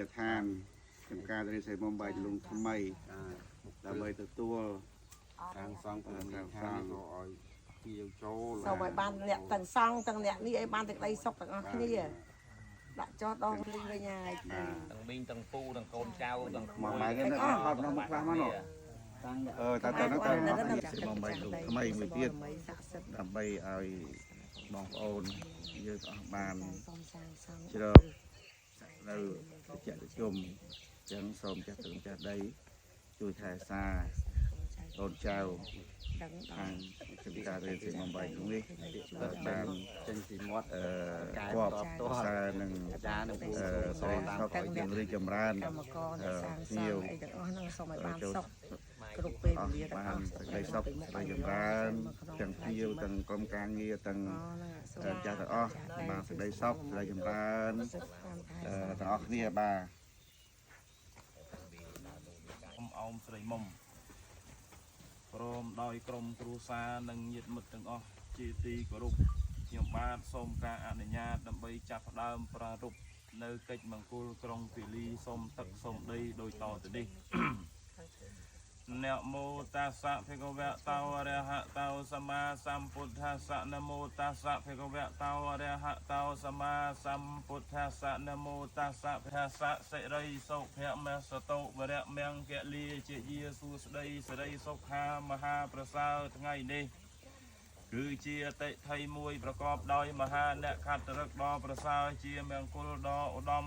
ដ្ឋានចំការទរីសេមុំបាយលងថ្មីដើម្បីទទួល សាងសង់ភូមិឋានក៏ឲ្យភ្ញៀវចូល សូមឲ្យបានអ្នកទាំងសង្ឃទាំងអ្នកនេះឲ្យបានទាំងដីសុខទាំងអស់គ្នាដាក់ចោះដងលីងវិញហើយ ទាំងមីងទាំងពូទាំងកូនចៅទាំងក្ មក មួយ បាយនេះហត់មកខ្លះមកនោះអឺតើតើតើសេមុំបាយលងថ្មីមួយទៀត ស័ក្តិសិទ្ធិ ដើម្បីឲ្យបងប្អូនយើងអស់បាន សូមសាងសង់ ជ្រកនៅតិចតិជុំចឹងសូមចាស់ទឹងចាស់ដីជួយថែសារកូនចៅ ដឹងដ ខាង ល់ ចំការរៀនសេមុំបាយនេះបាន ចេញពីមាត់ អឺគបសារនឹង អាចារ្យនឹងពូ អឺសេរីសុខយើងរីកចម្រើន កម្មករអ្នកសាងសង់អីទាំងអស់ហ្នឹងសូមឲ្យបានសុខគ្រប់ពេល អស់ វេលាទាំង បាន អស់ សេចក្តីសុខសេចក្តីចម្រើនទាំងភ្ញៀវទាំងក្រុមការងារទាំងចាស់ទាំងអស់បានសេចក្តីសុខសេចក្តីចម្រើនទាំងអស់គ្នាបាទ អ៊ំអោមស្រីមុំព្រមដោយក្រុមគ្រួសារនិងញាតិមិត្តទាំងអស់ជាទីគោរពខ្ញុំបាទសូមការអនុញ្ញាតដើម្បីចាប់ផ្ដើមប្រារព្ធនៅកិច្ចមង្គលក្រុងពាលីសូមទឹកសូមដីដោយតទៅនេះ នមោតាសៈភគវៈតោអរហតោសម្មាសម្ពុទ្ធាសៈនមោតាសៈភគវៈតោអរហតោសម្មាសម្ពុទ្ធាសៈនមោតាសៈភសៈសិរីសុភមសតុវរៈមង្គលាជាយាសួស្តីសិរីសុខាមហាប្រសើរថ្ងៃនេះគឺជាអតិថិមួយប្រកបដោយមហាអ្នកខត្តរឹកដ៏ប្រសើរជាមង្គលដ៏ឧត្តម។